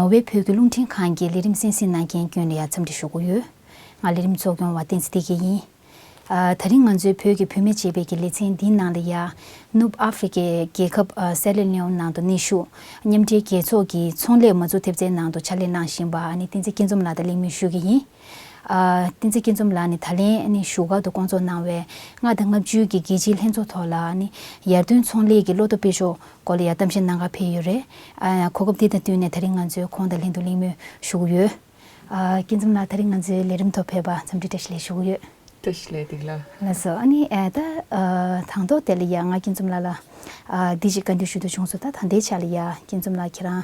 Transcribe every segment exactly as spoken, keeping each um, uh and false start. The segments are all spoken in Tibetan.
ནོར་ཝེ་བོད་ཀྱི་རླུང་འཕྲིན་ཁང་གི་ལས་རིམ་གསན་གཟིགས་གནང་མཁན་ཀུན་ལ་ཡང་འཚམས་འདྲི་ཞུ་གི་ཡོད། ང་ལས་རིམ་གཙོ་སྐྱོང་བ་བསྟན་འཛིན་བདེ་སྐྱིད་ཡིན། ཨ། ད་རིང་ང་ཚོའི་བོད་ཀྱི་བུད་མེད་ཅེས་པའི་གི་ལེ་ཚན་འདིའི་ནང་ལ་ཡ། ནུབ་ཨ་ཧྥེ་རི་ཀའི་རྒྱལ་ཁབ་ཨ། སེ་ར་ལེ་ཨོན་ནང་དུ་གནས་བཞུགས་མཉམ་འབྲེལ་རྒྱལ་ཚོགས་ཀྱི་ཚོང་ལས་མ་འཛུགས་ཐེབས་རྩའི་ནང་དུ་ཕྱག་ལས་གནང་བཞིན་པ་ཨ་ནི་བསྟན་འཛིན་སྐྱིད་འཛོམས་ལགས་དང་གླེང་མོལ་ཞུ་གི་ཡིན། ཨ། བསྟན་འཛིན་སྐྱིད་འཛོམས་ལགས་ནི་ད་ལན་ཨ་ནི་བཞུགས་སྒར་དུ་བསྐོང་ཚོགས་གནང་བའི་ལྔ་དང་ལྔ་བཅུའི་གི་རྒྱལ་སྤྱིའི་ལྷན་ཚོགས་ཐོག་ལ་ཨ་ནི་ཡར་ཐོན་ཚོང་ལས་ཀྱི་བློ་སྟོབས་སྤེལ་ཕྱོགས་སྐོར་ལ་ཡ་གཏམ་བཤད་གནང་གར་ཕེབས་ཡོད་རེད། ཨ། གོ་སྐབས་འདི་དང་བསྟུན་ནས་ད་རིང་ང་ཚོས་ཁོང་དང་ལྷན་དུ་གླེང་མོལ་ཞུ་གི་ཡོད། ཨ། སྐྱིད་འཛོམས་ལགས་ད་རིང་ང་ཚོའི་ལས་རིམ་ཐོག་ཕེབས་པ་འཚམས་འདྲི་བཀྲ་ཤིས་བདེ་ལེགས་ཞུ་གི་ཡོད། བཀྲ་ཤིས་བདེ་ལེགས། ལགས་སོ། ཨ་ནི་ཨ་ད་ཨ་དང་ཐོག་དེ་ལ་ཡ་ང་སྐྱིད་འཛོམས་ལགས་ལ་ཨ་འདི་ཅིག་བཀའ་འདྲི་ཞུ་འདོད་བྱུང་སོང་། ད་ད་ལྟའི་ཆ་ལ་ཡ་སྐྱིད་འཛོམས་ལགས་ཁྱེད་རང་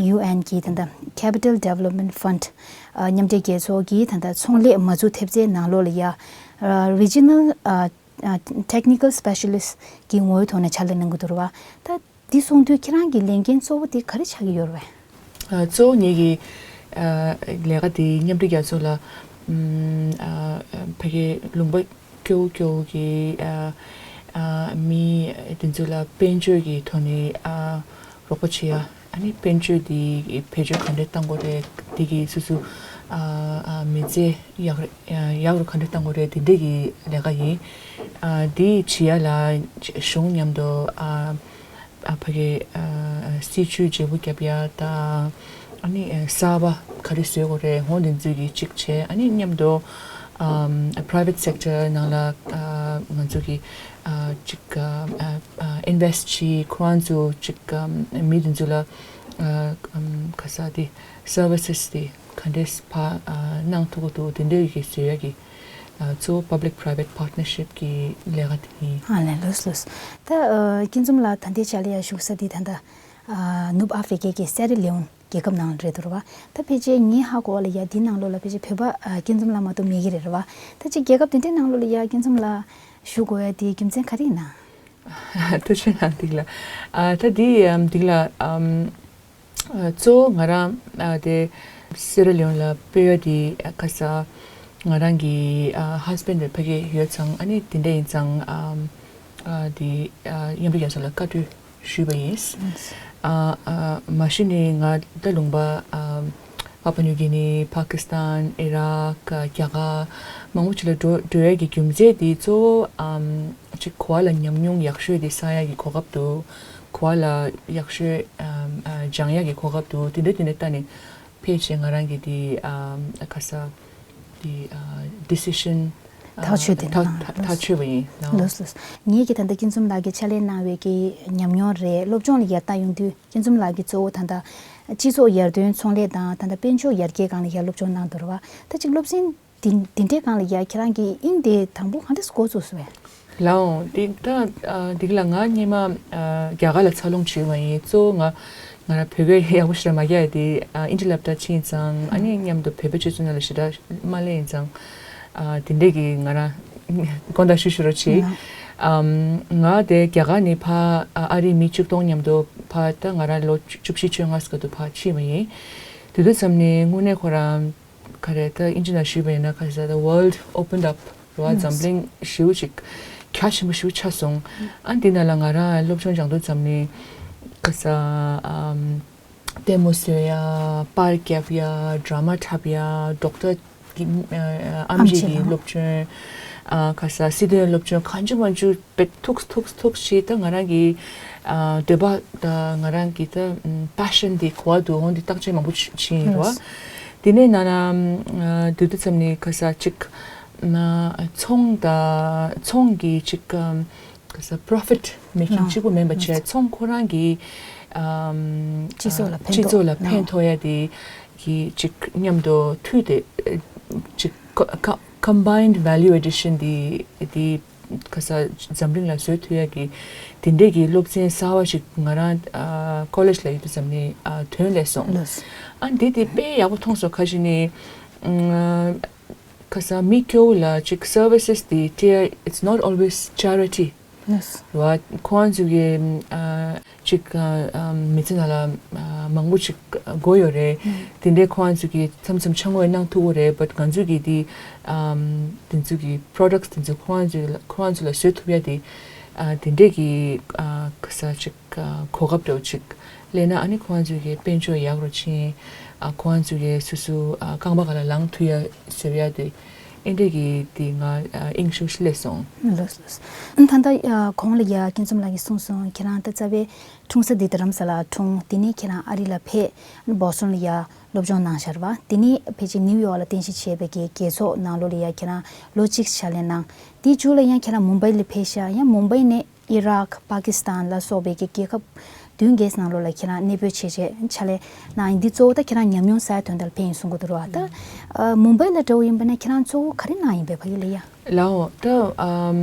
ཡུ་ཨེན་གྱི་ད་ལྟ་Capital Development Fund ཨ་མཉམ་འབྲེལ་རྒྱལ་ཚོགས་ཀྱི་ད་ལྟ་ཚོང་ལས་མ་འཛུགས་ཐེབས་རྩའི་ནང་ལོགས་ལ་ཡ་ཨ་Regional ཨ་ཨ་Technical Specialist གྱི་ངོ་བོའི་ཐོག་ནས་ཕྱག་ལས་གནང་གི་འདུག་རེད་བ། ད་འདི་སོང་དུས་ཁྱེད་རང་གི་ལས་འགན་གཙོ་བོ་དེ་ག་རེ་ཆགས་ཀྱི་ཡོད་རེད་བས། ཨ། གཙོ་བོ་ངེད་ཀྱི་ཨ་ལས་ཀ་དེ་མཉམ་འབྲེལ་རྒྱལ་ཚོགས་ལ་ཨམ་ཨ་ཕ་གི་ལུང་པ་སྐྱོ་བོ་སྐྱོ་བོ་གི་ཨ་ཨ་མི་དེ་ཚོ་ལ་དཔལ་འབྱོར་གྱི་ཐོག་ནས་ཨ་རོགས་པ་བྱེད་ཡ། ཨ་ནི་དཔལ་འབྱོར་དེ་བེད་སྤྱོད་ག་འདྲས་གཏང་དགོས་རེད། དེ་གི་སོ་སོ་ཨ་ཨ་མི་ཚེ་ཡག་ར་ཡག་རུ་ག་འདྲས་གཏང་དགོས་རེད། དེ་འདྲས་ཀྱི་ལས་ཀ་ཡིན། ཨ་དེ་བྱེད་ཡ་ལ་གཞུང་མཉམ་དུ་ཨ་ཨ་ཕ་གི་ཨ་སྲིད་ཇུས་བརྗེ་པོ་རྒྱབ་ཡ་དང་། ཨ་ནི་ཨ་གསར་པ་ག་རེ་བཟོ་དགོས་རེད། འོ་དེ་ཚོ་གི་གཅིག་བྱས། ཨ་ནི་མཉམ་དུ་ཨམ་private sector ནང་ལ་ཨ་ང་ཚོ་གི་ཨ་གཅིག་ཨ་ཨ་invest བྱས། ཁོ་རང་ཚོ་གཅིག་ཨམ་མི་དེ་ཚོ་ལ་ཨ་ཨམ་ག་ས་དེ་services དེ་ག་འདྲས་ཕར་ཨ་གནང་ཐུབ་ཀྱི་འདུག་དེ་འདྲས་ཀྱི་བཟོ་ཡ་གི་ཨ་གཙོ་བོ་public private partnership གི་ལས་ཀ་དེ་ཡིན། ཨ་ལས། ལགས་ལགས། ད་ཨ་སྐྱིད་འཛོམས་ལགས་ད་ལྟའི་ཆ་ལ་ཡ་བཞུགས་ས་དེ་ད་ལྟ་ཨ་ནུབ་ཨ་ཧྥེ་རི་ཀའི་སེ་ར་ལེ་ཨོན་རྒྱལ་ཁབ་ནང་རེད་འདུག་རེད་བ། ད་ཕལ་ཆེར་ངའི་ཧ་གོ་བ་ལ་ཡ་འདི་ནང་ལོགས་ལ་ཕལ་ཆེར་བོད་པ་ཨ་སྐྱིད་འཛོམས་ལགས་མ་གཏོགས་མེད་ཀྱི་རེད་རེད་བ། ད་ཅིག་རྒྱལ་ཁབ་དེ་འདྲའི་ནང་ལོགས་ལ་ཡ་སྐྱིད་འཛོམས་ལགས་བཞུགས་དགོས་ཡ་དེའི་རྒྱུ་མཚན་ག་རེ་ཡིན་ན། ཐུགས་རྗེ་གནང་། འདི་ལ་ཨ་ད་འདི་ཨམ་འདི་ལ་ཨམ་ཨ་གཙོ་བོ་ང་རང་ཨ་དེ་སེ་ར་ལེ་ཨོན་ལ་སྤོས་ཡ་དེ་ཁ་ས་ང་རང་གི་ཨ་husband དེ་ཕ་གི་ཡོད་ཙང་། ཨ་ནི་དེ་འདྲ་ཡིན་ཙང་ཨམ་ཨ་དེ་ཨ་མཉམ་འབྲེལ་རྒྱལ་ཚོགས་ལ་བཀའ་འཁྲོལ་ཞུས་པ་ཡིན། ཨ་ཨ་མ་གཞི་ནས་ང་ད་ལུང་པ་ཨ་པ་པ་ནིའུ་གྷི་ནི། པ་ཀི་སི་ཐན། ཨི་རག་རྒྱ་གར་མང་པོ་ཅིག་ལ་འགྲོ་འགྲོ་ཡ་གི་རྒྱུ་མཚན་དེ་གཙོ་བོ་ཨམ་ཅིག་གོ་བ་ལ་ཉམས་མྱོང་ཡག་ཤོས་དེ་བསགས་ཡ་གི་གོ་སྐབས་འདུག་གོ་བ་ལ་ཡག་ཤོས་ཨམ་ཨ་སྦྱང་ཡ་གི་གོ་སྐབས་འདུག་དེ་འདྲ་དེ་འདྲ་ལྟ་ནས་ཕལ་ཆེར་ང་རང་གི་དེ་ཨམ་ཁ་ས་དེ་ཨ་decision ཐག་ཆོད་དེ་ཐག་གནང་ཐག་ཐག་ཆོད་པ་ཡིན། ལགས་ལགས། ངེད་ཀྱི་ད་ལྟ་སྐྱིད་འཛོམས་ལགས་ཀྱིས་ཕྱག་ལས་གནང་བའི་གི་ཉམས་མྱོང་རེད། སློབ་སྦྱོང་ལ་ཡར་ལྟ་ཡོང་དུས་སྐྱིད་འཛོམས་ལགས་ཀྱིས་གཙོ་བོ་ད་ལྟ་སྤྱི་ཚོགས་ཡར་ཐོན་ཚོང་ལས་དང་ད་ལྟ་དཔལ་འབྱོར་ཡར་རྒྱས་སྒང་ལ་ཡར་སློབ་སྦྱོང་གནང་འདུག་རེད་བ། ད་ཅིག་སློབ་ཚན་འདི་འདི་འདྲའི་སྒང་ལ་ཡར་ཁྱེད་རང་གིས་དབྱིངས་དེ་དང་པོ་ག་འདྲས་འགོ་བཙུགས་སོང་བས། ལའོ། འདི་ད་ཨ་འདི་ག་ལ་ང་སྔོན་མ་ཨ་རྒྱ་གར་ལ་འཚར་ལོངས་བྱས་པ་ཡིན། གཙོ་བོ་ང་ང་རང་བོད་སྐད་ཡག་པོ་ཞེ་དྲག་མ་རྒྱག་ཡ་དེ་ཨ་ཨིན་ཇི་སློབ་གྲྭ་ཕྱིན་ཙང་། ཨ་ནི་མཉམ་དུ་བོད་པའི་སྤྱི་ཚོགས་ནང་ལ་ཞེ་དྲག་མ་སླེབས་ཡིན་ཙང་། ཨ་དེ་འདྲས་ཀྱི་ང་རང་དགོངས་དག་ཞུ་ཞུ་རོགས་བྱེད། ཨམ་ང་དེ་རྒྱ་གར་ནས་ཕར་ཨ་ཨ་རིའི་མི་བཅུ་སྟོང་མཉམ་དུ་ཕར་ད་ང་རང་ལོ་བཅུ་བཅུ་བཞི་བཅོ་ལྔ་སྐབས་དུ་ཕར་ཕྱིན་པ་ཡིན། དེ་དུས་ཙམ་ནས་དངོས་གནས་ཁོ་རང་ག་རེ་ད་ཨིན་ཇི་ནང་ཞུས་པ་ཡིན་ན་ག་རེ་ཟེར། the world opened up རེད་བ། འཛམ་གླིང་ཞེ་པོ་ཅིག་རྒྱ་ཆེན་པོ་ཞེ་པོ་ཆགས་སོང་། ཨ་འདི་ནང་ལ་ང་རང་སློབ་སྦྱོང་སྦྱང་དུས་ཙམ་ནས་ག་ས་ཨམ་ལྟད་མོ་བཟོ་ཡ། པར་རྒྱབ་ཡ། ཌ་ར་མ་འཁྲབ་ཡ། ཌོག་ཊར་གི་ཨ་ཨམ་ཆི་གི་སློབ་སྦྱོང་། ཨ་ག་ས་སྲིད་དོན་སློབ་སྦྱོང་གང་བྱུང་མང་བྱུང་དཔེ་ཐུགས་ཐུགས་ཐུགས་ཆེ། ད་ང་རང་གི་ཨ་འདོད་པ་ད་ང་རང་གི་ད་པེ་ཤན་དེ་གོ་བ་འདུག་འོ་འདི་བརྟག་དཔྱད་མང་པོ་བྱས་ཡིན་རེད་བ། དེ་ནས་ན་ན་ཨ་དུས་དུས་ཙམ་ནས་ག་ས་ཅིག་ན་ཚོང་ད་ཚོང་གི་ཅིག་ཨམ་ག་ས་པོ་རོ་ཕིཊ་མེ་ཀིང་གཅིག་པུ་མིན་པ་བྱས། ཚོང་ཁོ་རང་གི་ཨམ་སྤྱི་ཚོགས་ལ་ཕན་ཐོགས། སྤྱི་ཚོགས་ལ་ཕན་ཐོགས་ཡ་དེ་གི་ཅིག་མཉམ་དུ་མཐུད་དེ་ཅིག་ཀ་ཀ་combined value addition དེ་དེ་ག་ས་འཛམ་གླིང་ལ་བཟོ་ཐུབ་ཡ་གི་དེ་འདྲས་ཀྱི་སློབ་ཚན་གསར་བ་ཞིག་ང་རང་ཨ་ཀོ་ལེཇ་ལ་ཡོད་དུས་ཙམ་ནས་ཨ་ཐོན་སླེབས་སོང་། ལགས། ཨ་འདི་དེ་དཔེ་ཡག་པོ་མཐོང་སོང་། ག་ཞིག་ནས་ཨ་ག་ས་མི་སྐྱོ་བོ་ལ་ཅིག་སར་བི་སེས་དེ་སྤྲད་ཡ། it's not always charity རེད་བ། ཁོ་རང་ཚོ་གི་ཨ་ཅིག་ཨ་མི་ཚེ་ནང་ལ་ཨ་མང་པོ་ཅིག་དགོས་ཡོད་རེད། དེ་འདྲའི་ཁོ་རང་ཚོ་གི་མཚམས་མཚམས་ཕྱག་དངུལ་གནང་ཐུབ་ཀྱི་རེད། བཊ་ང་ཚོ་གི་དེ་ཨམ་དེ་ཚོ་གི་པོ་རོ་ཌག་སི་དེ་ཚོ་ཁོ་རང་ཚོ་ལ་ཁོ་རང་ཚོ་ལ་བཟོ་ཐུབ་ཡ་དེ་ ཨ་དེ་འདྲས་ཀྱི་ཨ་ག་ས་ཅིག་ཨ་གོ་སྐབས་འདྲ་བོ་ཅིག་ལེན་ན། ཨ་ནི་ཁོང་ཚོས་ཀྱི་དཔལ་འབྱོར་ཡག་རུ་ཕྱིན། ཨ་ཁོང་ཚོས་ཀྱི་སོ་སོ་ཨ་རྐང་པ་སྒང་ལ་ལངས་ཐུབ་ཡ་བཟོ་ཡ་དེ་ཨེ་འདྲས་ཀྱི་དེ་ང་ཨ་དབྱིངས་ཤུགས་སླེབས་སོང་། ལགས་སོ། ཨ་ད་ལྟ་ཨ་གོང་ལ་ཡ་སྐྱིད་འཛོམས་ལགས་ཀྱིས་གསུངས་སོང་། ཁྱེད་རང་ད་རྩ་བའི་འཁྲུངས་ས་འདི་རྡ་རམ་ས་ལ་འཁྲུངས། དེ་ནས་ཁྱེད་རང་ཨ་རི་ལ་ཕེབས། ཨ་ནི་བོ་སི་ཊོན་ལ་ཡ་སློབ་སྦྱོང་གནང་ཤར་བ། དེ་ནས་ཕལ་ཆེར་ནིའུ་ཡོག་ལ་རྟེན་གཞི་བྱས་པའི་གི་རྒྱལ་ཚོགས་ནང་ལོགས་ལ་ཡ་ཁྱེད་རང་ལོ་གཅིག་ཕྱག་ལས་གནང་། དེའི་མཇུག་ལ་ཡང་ཁྱེད་རང་མུམ་བྷའི་ལ་ཕེབས་ཤག་ཡང་མུམ་བྷའི་ནས་ཨི་རག་པ་ཀི་སི་ཐན་ལ་སོགས་པའི་གི་རྒྱལ་ཁབ་བདུན་བརྒྱད་ནང་ལོགས་ལ་ཁྱེད་རང་གནས་སྤོས་བྱས་བྱས་ཕྱག་ལས་གནང་ཡིན། འདི་གཙོ་བོ་ད་ཁྱེད་རང་ཉམས་མྱོང་བསགས་དོན་དག་ལ་ཕེབས་ཡིན་གསུང་གི་འདུག་ར། ད་ཨ་མུམ་བྷའི་ལ་འདྲ་བོ་ཡིན་པ་ན་ཁྱེད་རང་གཙོ་བོ་ག་རེ་གནང་ཡིན་པས་ཕ་གི་ལ་ཡ། ལའོ། ད་ཨམ་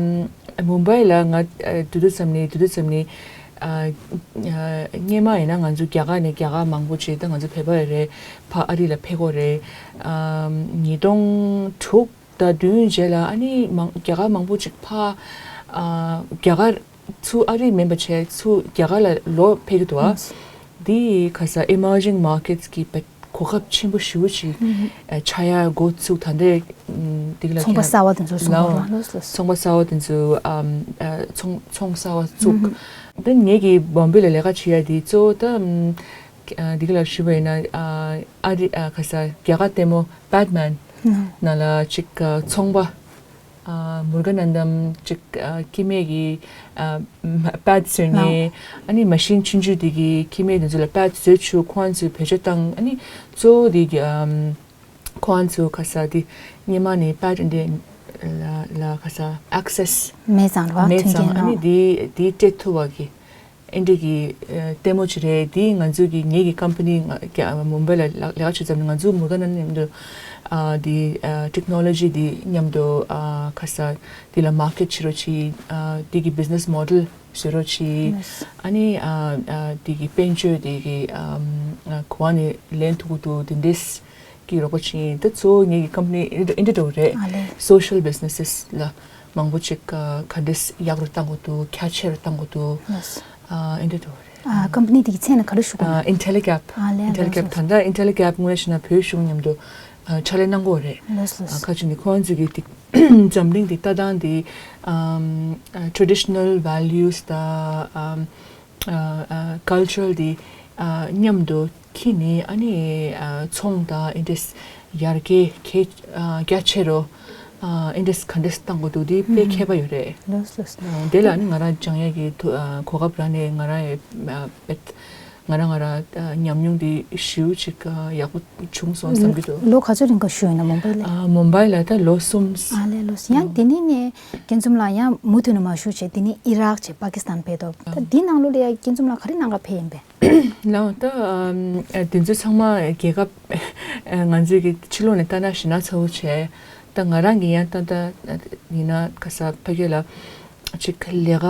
མུམ་བྷའི་ལ་ང་ཨ་དུས་དུས་ཙམ་ནས་དུས་དུས་ཙམ་ནས་ཨ་ཨ་སྔས་མ་ཡིན་ན་ང་ཚོ་རྒྱ་གར་ནས་རྒྱ་གར་མང་པོ་ཅིག་ད་ང་ཚོ་བོད་པ་རེད། ཕ་ཨ་རི་ལ་ཕེབས་ཀྱི་ཡོད་རེད། ཨམ་ཉིས་སྟོང་དྲུག་དང་བདུན་རྗེས་ལ་ཨ་ནི་མང་རྒྱ་གར་མང་པོ་ཅིག་ཕ་ཨ་རྒྱ་གར་ཚུར་ཨ་རི་མིན་པ་བྱས་ཚུར་རྒྱ་གར་ལ་ལོག་ཕེབས་ཀྱི་འདུག་བ། འདི་ག་ས་ཨི་མར་ཇིང་མར་ཀེ་ཊི་གི་བེད་གོ་སྐབས་ཆེན་པོ་ཞེ་པོ་ཅིག་ཨ་ཆགས་ཡ་འགོ་བཙུགས། ད་ལྟའི་ཨམ་འདི་ལ་ཚོང་པ་ཁྱེད་གསར་བ་དེ་ཚོ་གསུང་ལའོ། གོ་ར་ལོས་ལོས། ཚོང་པ་གསར་བ་དེ་ཚོ་ཨམ་ཨ་ཚོང་ཚོང་གསར་བ་བཙུགས། ད་ངེད་ཀྱི་བོམ་བེ་ལ་ལས་ཀ་བྱེད་ཡ་དེ་གཙོ་བོ་ད་ཨམ་ཨ་འདི་ག་ལ་ཞུས་པ་ཡིན་ན་ཨ་ཨ་རི་ཨ་ག་ས་རྒྱ་གར་ལྟད་མོ་བེ་ཊི་མེན་ནང་ལ་ཅིག་ཨ་ཚོང་པ་ཨ་མུར་ག་ནན་དམ་ཅིག་ཨ་སྐྱེ་དམན་གྱི་ཨ་པེ་ཊི་བཟོས་ནས། ཨ་ནི་མ་ཤིན་ཆུང་ཆུང་དེ་གི་སྐྱེ་དམན་དེ་ཚོ་ལ་པེ་ཊི་བཟོས་བཅུག་ཁོང་ཚོས་བེད་སྤྱོད་བཏང་། ཨ་ནི་གཙོ་བོ་དེ་གི་ཨམ་ཁོང་ཚོ་ག་ས་དེ་སྔས་མ་ནས་པེ་ཊི་འདི་ལ་ལ་ག་ས་ཨེག་སེ་སི་མེད་ཙང་ར་མེད་མཐུན་ཙང་རྐྱེན། ཨ་ནི་ནང་དེ་དེ་སྤྲད་ཐུབ་པ་གི་ཨེ་འདྲ་གི་ཨ་ལྟད་མོ་ཅིག་རེད། དེ་ང་ཚོ་གི་ངེད་ཀྱི་ཀམ་པ་ནི་ང་རྒྱ་མུམ་བེ་ལ་ལ་ལས་ཀ་བྱེད་ཙམ་ནས་ང་ཚོ་མུར་ག་ནན་མཉམ་དུ་ཨ་དེ་ཨ་ཊེག་ནོ་ལོ་ཇི་དེ་མཉམ་དུ་ཨ་ག་ས་དེ་ལ་མར་ཀེཊ་བྱེད་རོགས་གྱིས། ཨ་དེ་གི་བི་ཛི་ནེ་སི་མོ་ཌེལ་བཟོ་རོགས་གྱིས། ཨ་ནི་ཨ་ཨ་དེ་གི་དཔལ་འབྱོར་དེ་གི་ཨམ་ཨ་ག་བ་ནས་ལེན་ཐུབ་ཀྱི་འདུག་དེ་འདྲས་ཀྱི་རོགས་པ་བྱེད་ཡིན། ད་གཙོ་བོ་ངེད་ཀྱི་ཀམ་པ་ནི་ཨེ་འདྲ་ཨེ་འདྲ་འདྲ་བོ་རེད། ཨ་ལས། སོ་ཤལ་བི་ཛི་ནེ་སི་ལ་མང་པོ་ཅིག་ག་ག་འདྲས་ཡག་རུ་བཏང་དགོས་འདུག་རྒྱ་ཆེ་རུ་བཏང་དགོས་འདུག་ལགས། ཨ་ཨེ་འདྲ་འདྲ་བོ་རེད། ཨ་ཀམ་པ་ནི་དེ་གི་མཚན་ལ་ག་རེ་ཞུ་དགོས་ན། ཨ་ཨིན་ཊེ་ལི་ཀེབ། ཨ་ལས། ཨིན་ཊེ་ལི་ཀེབ། ལགས་ད་ལྟ་ཨིན་ཊེ་ལི་ཀེབ་དངོས་གནས་བྱས་ན་བོད་གཞུང་མཉམ་དུ་ཨ་ཕྱག་ལས་གནང་གི་ཡོད་རེད། ལགས་ལགས། ཨ་ཁ་ཅིག་ནི་ཁོང་ཚོས་ཀྱི་དེ་འཛམ་གླིང་དེ་ལྟ་སྟངས་དེ་ཨམ་ཨ་ཊེ་ཌི་ཤ་ནལ་ཝེ་ལུ་སི་དང་ཨམ་ཨ་ཨ་ཀལ་ཅར་དེ་ཨ་མཉམ་དུ་འཁྱེར་ནས། ཨ་ནི་ཨ་ཚོང་དང་ཨེ་འདྲས་ཡར་རྒྱས་གལ་ཨ་རྒྱ་ཆེ་རུ་ཨ་ཨེ་འདྲས་ག་འདྲས་བཏང་དགོས་འདུག་དེ་དཔེ་མཁས་པ་ཡོད་རེད། ལགས་ལགས། ཨ་དེ་ལ་ཨ་ནི་ང་རང་སྦྱང་ཡས་ཀྱི་ཐུ་ཨ་གོ་སྐབས་རག་ནས་ང་རང་ཡང་ཨ་དཔེ་ང་རང་ང་རང་ཨ་ཉམས་མྱོང་དེ་ཞེ་པོ་ཅིག་ཨ་ཡག་པོ་བྱུང་སོང་བསམ་གྱི་འདུག་ལོ་ག་ཚོད་རིང་ག་བཞུགས་ཡོད་ན་མུམ་བྷའི་ལ། ཨ་མུམ་བྷའི་ལ་ད་ལོ་གསུམ། ཨ་ལས། ལོ་གསུམ། ཡང་དེ་ནས་ནས་སྐྱིད་འཛོམས་ལགས་ཡང་མུ་མཐུད་ནས་མ་བཞུགས་བྱས་དེ་ནས་ཨི་རག་བྱས་པ་ཀི་སི་ཐན་ཕེབས་འདུག་ད་འདི་ནང་ལོགས་ལ་ཡང་སྐྱིད་འཛོམས་ལགས་ག་རེ་གནང་ག་ཕེབས་ཡིན་པས། ལའོ། ད་ཨམ་ཨ་དེ་ཚོ་ཚང་མ་རྒྱལ་ཁབ་ཨ་ང་ཚོའི་གི་ཕྱི་ལོགས་ནས་ལྟ་ན་ཞེད་སྣང་ཚ་པོ་བྱས། ད་ང་རང་གི་ཡང་ད་ལྟ་ཡིན་ན་ག་ས་ཕ་གི་ལ་ཅིག་ལས་ཀ་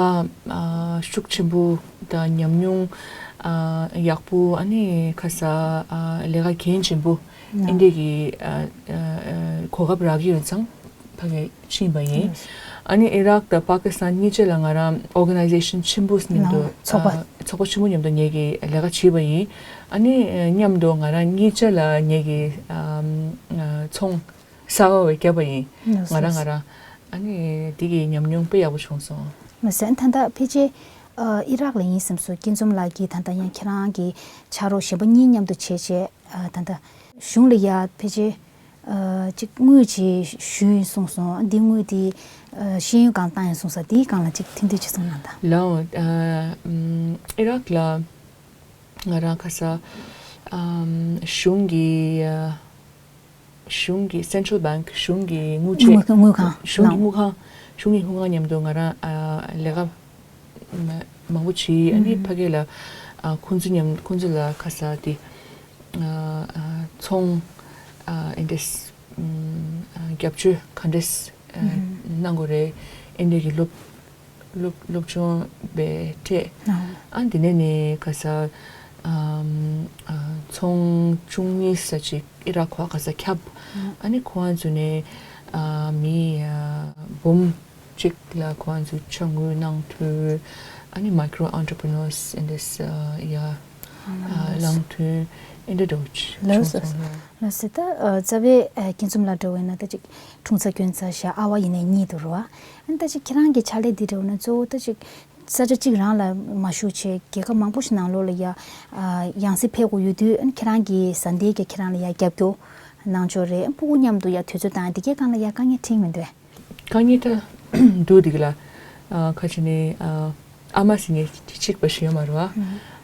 ཨ་ཤུགས་ཆེན་པོ་དང་ཉམས་མྱོང་ཨ་ཡག་པོ། ཨ་ནི་ག་ས་ཨ་ལས་ཀ་གལ་ཆེན་པོ་ཨེ་འདྲས་ཀྱི་ཨ་ཨ་ཨ་གོ་སྐབས་རག་གི་ཡོད་ཙང་ཕ་གི་ཕྱིན་པ་ཡིན། ཨ་ནི་ཨི་རག་དང་པ་ཀི་སི་ཐན་གཉིས་ཆ་ལ་ང་རང་ཨོར་ག་ནའི་ཛེ་ཤན་ཆེན་པོ་མཉམ་དུ། ལའོ། ཚོགས་པ། ཨ་ཚོགས་པ་ཆེན་པོ་མཉམ་དུ་ངེད་ཀྱིས་ལས་ཀ་བྱས་པ་ཡིན། ཨ་ནི་ཨ་མཉམ་དུ་ང་རང་གཉིས་ཆ་ལ་ངེད་ཀྱིས་ཨམ་ཨ་ཚོང་གསར་བ་བརྒྱབ་པ་ཡིན། ལགས་ང་རང་ང་རང་། ཨ་ནི་འདི་གི་ཉམས་མྱོང་དཔེ་ཡག་པོ་བྱུང་སོང་། མ་ཟད་ད་ལྟ་ཕལ་ཆེར་ཨ་ཨི་རག་ལ་ཡིན་བསམ་སོང་། སྐྱིད་འཛོམས་ལགས་ཀྱིས་ད་ལྟ་ཡང་ཁྱེད་རང་གི་ཕྱག་རོགས་གཞན་པ་གཉིས་མཉམ་དུ་བྱས་བྱས་ཨ་ད་ལྟ་གཞུང་ལ་ཡ་ཕལ་ཆེར་ཨ་ཅིག་དངུལ་ཅིག་ཞུས་ཡིན་གསུངས་སོང་། འདི་དངུལ་དེ་ཨ་ཤེས་ཡོན་གང་བཏང་ཡིན་གསུངས་ས། དེའི་སྒང་ལ་ཅིག་ཐུང་ཐུང་ཅིག་གསུངས་གནང་དང་། ལའོ། ཨ་ཨམ་ཨི་རག་ལ་ང་རང་ག་ས་ཨམ་གཞུང་གི་ཨ་གཞུང་གི་སེན་ཊྲལ་བེང་གཞུང་གི་དངུལ་ཆད། དངུལ་དངུལ་ཁང་། གཞུང་གི་ནང་དངུལ་ཁང་། གཞུང་གི་དངུལ་ཁང་མཉམ་དུ་ང་རང་ཨ་ལས་ཀ་མ་མང་པོ་བྱས། ཨ་ནི་ཨུམ་ཕ་གི་ལ་ཨ་ཁོང་ཚོ་མཉམ་ཁོང་ཚོ་ལ་ག་ས་དེ་ཨ་ཨ་ཚོང་ཨ་ཨེ་འདྲས་ཨུམ་ཨ་རྒྱབ་སྐྱོར་ག་འདྲས་ཨ་ཨུམ་གནང་དགོས་རེད། ཨེ་འདྲས་ཀྱི་སློབ་སློབ་སློབ་སྦྱོང་བའི་གྲས། ཨ་འདི་ནས་ནི་ག་ས་ཨམ་ཨ་ཚོང་བཅུ་གཉིས་ཙམ་ཅིག་ཨི་རག་ཁོ་ག་ས་ཁྱབ། ཨ་ནི་ཁོང་ཚོ་ནས་ཨ་མི་ཨ་འབུམ་གཅིག་ལ་ཁོང་ཚོ་ཕྱག་དངུལ་གནང་ཐུབ། ཨ་ནི་མའི་ཀྲོ་ཨེན་ཊར་པི་རི་ནར་ཨེ་འདྲས་ཡ་ ཨ་ལངས་ཐོན་ཨེ་འདྲ་འདྲ་བོ་ཅིག་ལགས་བྱུང་སོང་། ལགས་སོ། ད་ཨ་རྩ་བའི་ཨ་སྐྱིད་འཛོམས་ལགས་འདྲ་བོ་ཡིན་ན་ད་ཅིག་འཁྲུངས་ས་སྐྱོན་ས་ཤག་ཨ་ཝ་ཡིན་ནའི་གཉིས་འདུག་རེད་བ། ཨ་ནི་ད་ཅིག་ཁྱེད་རང་གི་ཕྱག་ལས་འདི་འདྲ་བོ་ན་གཙོ་བོ་ད་ཅིག་ས་ཆ་གཅིག་རང་ལ་མ་བཞུགས་བྱས་རྒྱལ་ཁབ་མང་པོ་ཞིག་ནང་ལོགས་ལ་ཡ་ཨ་ཡང་སེ་ཕེབས་དགོས་ཡོད་དུས། ཨ་ནི་ཁྱེད་རང་གི་བཟའ་ཟླས་ཀྱིས་ཁྱེད་རང་ལ་ཡ་རྒྱབ་སྐྱོར་གནང་ཕྱོགས་རེད། ཨ་ཕྲུ་གུ་མཉམ་དུ་ཡ་དུས་ཚོད་བཏང་ཡ་འདི་གའི་སྒང་ལ་ཡ་དཀའ་ངལ་འཕྲད་མི་འདུག་གས། དཀའ་ངལ་ད་འདུག་འདི་ག་ལ་ཨ་ཁ་ཅིག་ནི་ཨ་ཨ་མ་ཟེར་མཁན་གཅིག་པ་ཞིག་ཡོད་མ་རེད་བ།